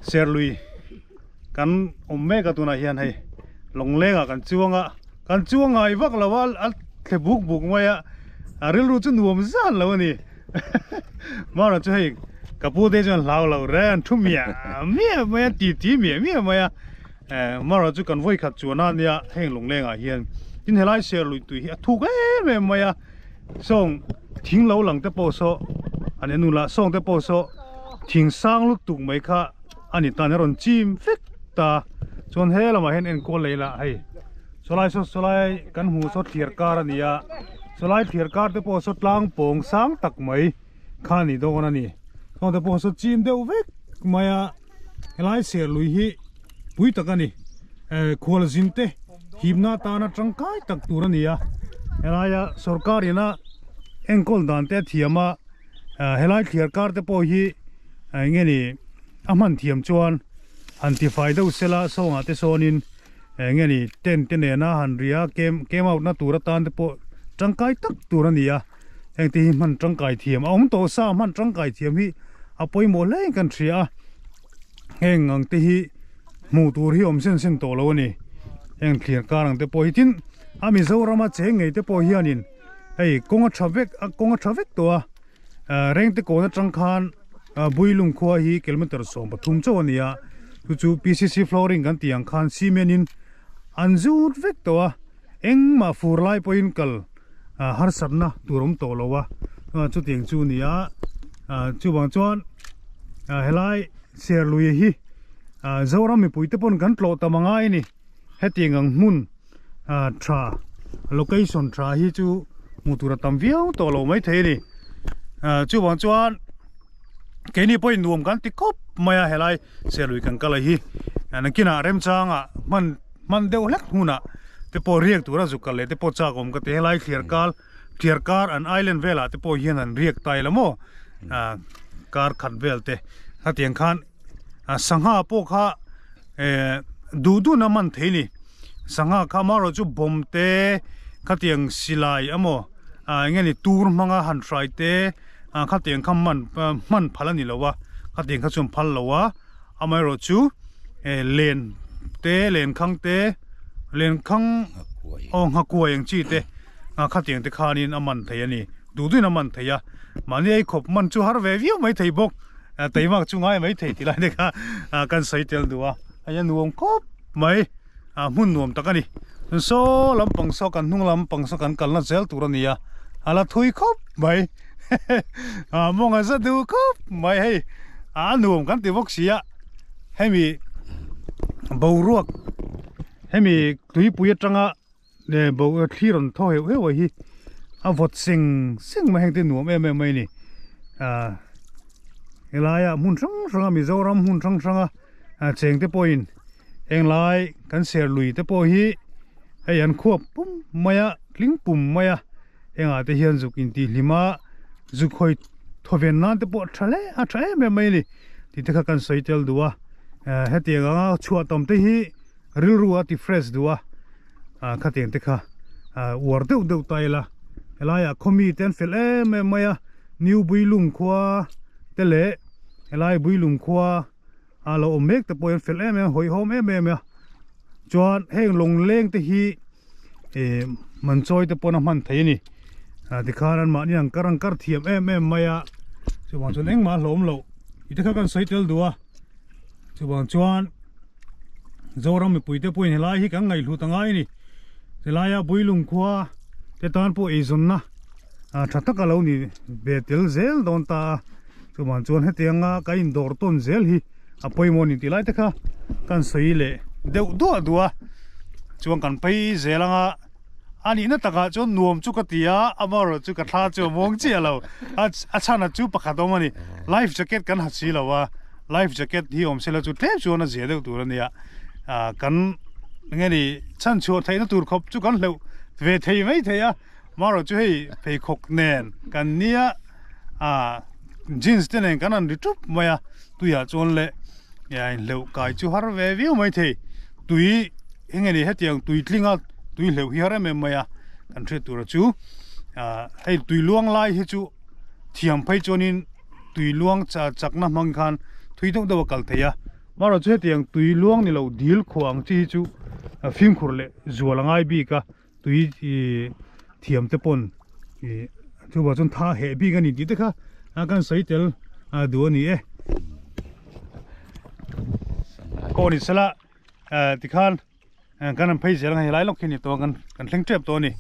Serlui kan awm mek a tunah hian hei lawngleng ah kan chuang a kan chuang ngai vak lo a a thle buk buk mai a a rilru chu nuam zan lo a ni mara chu hei ka pu te chuan hlau lo reng an thu miah miah mai a ti ti miah miah mai a eh mara chu kan vawi khat chuan a nia heng lawngleng ah hian tin helai serlui tui hi a thuk em em mai a sawng thing lo lang te pawh saw an en ula sawng te pawh saw thing sang lutuk mai kha a ni tan a rawn chim vek ta chuan he lamah hian enkawl leh ila hei sawlai saw sawlai kan hmuh saw thliar kar a ni a sawlai thliar kar te pawh saw tlang pawng sang tak mai kha a ni dawn a ni sawng te pawh saw chim deuh vek mai a helai serlui hi pui tak a ni eh khualzin te himna atana tangkai tak tur a ni a helaia sorkar ina enkawl dan te a thiam a helai thliar kar te pawh hi eng nge ni a hman thiam chuan han tifai deuh sela sawngah te sawnin eng nge ni tent te nena han ria camp camp out na tur atan te pawh tangkai tak tur a ni a heng te hi hman tangkai thiam a awm tawh sa hman tangkai thiam hi a pawimawh hle in kan hria a heng ang te hi hmuh tur hi awm sen sen tawh lo a ni heng thliar kar ang te pawh hi tin a Mizoram a cheng ngei te pawh hianin hei kawng a tha vek a kawng a tha vek tawh a ah rengte kawn atang khan ah builung khua hi kilometer 13 chauh a ni a chu chu P C C flooring kan tih ang khan cement in an zut vek tawh a engmah fur lai pawhin kal ah harsatna tur awm tawh lo a chutiang chu a ni a ah chuvang chuan ah helai serlui hi ah Zoram mipui te pawn kan tlawh tam angai a ni hetiang ang hmun ah tha location tha hi chu hmuh tur a tam viau tawh lo maithei a ni ah chuvang chuan keini pawhin nuam kan ti khawp mai a helai serlui kan kal a hi nakinah remchangah hman hman deuh hlek hmunah te pawh riak tura zuk kal leh te pawh chak awm ka ti helai thliar kal thliar kar an island velah te pawh hian an riak ta ila maw ah kar khat vel te khatiang khan ah sangha pawh kha eh duh duhna man thei a ni sangha kha amaherawh chu bawm te khatiang silai emaw ah eng nge ni tur hmanga han hrai te ah khatiang kha man hman phal a ni lo a khatiang kha chuan phal lo a. Amaherawhchu eh len te lenkhang te lenkhang aw nghakuai ang chi te ah khatiang te khanin a man thei a ni duh duhin a man thei a mahni ei khawp man chu har ve viau mai thei bawk ah teimak chu ngai mai thei tih lai te kha ah kan sawi tel duh a hei a nuam khawp mai ah hmun nuam tak a ni saw lampang saw kan hnung lampang saw kan kalna zel tur a ni a a la thui khawp mai ah mawng a za duh khawp mai hei a nuam kan ti bawk si a hemi boruak hemi tuipui atanga eh bo thli rawn thaw heuh heuh a hi a vawt seng seng mai heng te nuam em em mai a ni ah helaiah hmun hrang hranga Mizoram hmun hrang hranga ah cheng te pawhin heng lai kan ser lui te pawh hi hei an khuap pum mai a tling pum mai a hengah te hian zuk intihhlim a zuk hawi thawven nan te pawh a tha hle a tha em em mai a ni tih te kha kan sawi tel duh a eh hetiang anga chhuah tam te hi rilru a ti fresh duh a ah khatiang te kha ah uar deuh deuh ta ila helaiah khawmi te an fel em em mai a new builung khua te leh helai builung khua a lo awm mek te pawh hian fel em em hawihhawm em em a chuan heng lawngleng te hi ih man chawi te pawn a hman thei a ni ah tikhan an mahni ang kar ang kar thiam em em mai a chuvang chuan engmah a hlawm loh tih te kha kan sawi tel duh a chuvang chuan Zoram mipui te pawhin helai hi kan ngaihhlut a ngai a ni helaia Builung khua te tan pawh eizawnna ah tha tak a lo ni ve tel zel dawn ta a chuvang chuan hetianga ka indawr tawn zel hi a pawimawh a ni tih lai te kha kan sawi leh deuh duah duah a chuan kan phei zel anga a nihna takah chuan nuam chu ka ti a amaherawh chu ka thla chu a muang chiah lo a a chhan a chu pakhat awm a ni life jacket kan ha si lo a life jacket hi awm sela chu tlem chuan a zia deuh tur a nia ah kan eng nge ni chhanchhuah theihna tur khawp chu kan hleuh ve thei mai thei a. Marawh chu hei pheikhawk nen kan nia ah jeans te nen kan han ri tup mai a tuiah chuan leh inhleuh kai chu har ve viau mai thei tui eng nge ni hetiang tui tlinga tui hleuh hi har em em mai a kan hriat tura chu ah hei tui luang lai hi chu thiam phei chuanin tui luang chakna hmang khan thui deuh deuh a kal thei a. Marawh chu hetiang tui luang ni lo dil khuah ang chi hi chu fimkhur leh zual a ngai bik a, tui ih thiam te pawn ih chuvang chuan tha heh bik a ni tih te kha kan sawi tel duh a ni e. Kaw ni sela tikhan kan han phei zel ang hei lai lawk hi a ni tawh a kan thleng tep tawh a ni.